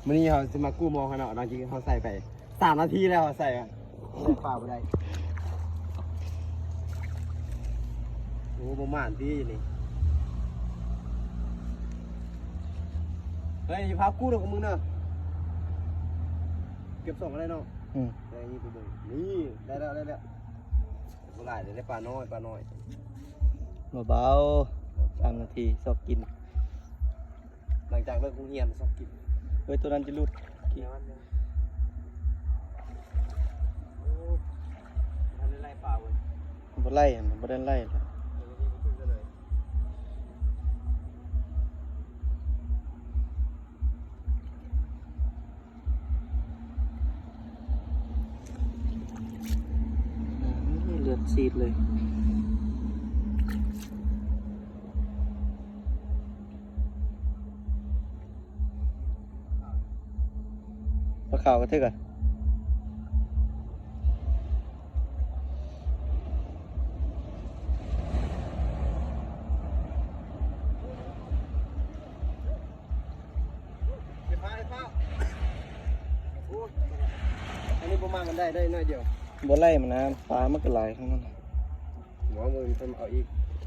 ມື້ນີ້ເຮົາຊິມາກູ້ມອງກັນເນາະ ຫຼັງຈາກເຮົາໃສ່ໄປສາມນາທີແລ້ວ ເຮົາໃສ່ ໃສ່ປາບໍ່ໄດ້. ໂອ້ ບໍ່ໝານຕິນີ້. ເຮີ້ຍ ຢ່າພາກູ້ເດີຂອງມຶງເດີ. ເກັບສອງກໍໄດ້ເນາະ. ອືມ ໄດ້ນີ້ໄປເບິ່ງ ນີ້ ໄດ້ແລ້ວ ໄດ້ແລ້ວ. ບໍ່ຫຼາຍເດ້ ໄດ້ປານ້ອຍ ປານ້ອຍ. ເບົາໆ ສາມນາທີຊອກກິນ. ຫຼັງຈາກເລີກໂຮງຮຽນຊອກກິນ. ເຮີ້ຍ ໂຕນັ້ນຈະຫຼຸດ. ໂອ້ ບໍ່ໄດ້ໄລ່ປາເວີຍ. ບໍ່ໄລ່ ບໍ່ໄດ້ໄລ່. ເລືອດຊີດເລີຍ. ປາຂາວກະຖືກອະ. ອັນນີ້ບໍ່ມາມັນໄດ້ ໄດ້ໜ້ອຍດຽວ. ບໍ່ໄລ່ມັນນະ ປາມັນກະຫຼາຍຂອງມັນ. ບໍ່ ມື້ອື່ນເອົາອີກ.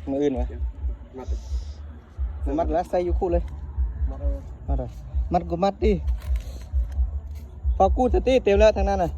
ມື້ອື່ນຫວາ? ມັດ ມັດລະ ໃສ່ຢູ່ຄູ່ເລີຍ. ມັດ ມັດກະມັດຕິ. ພໍກູ້ສະຕິ ເຕັມແລ້ວທາງນັ້ນນະ.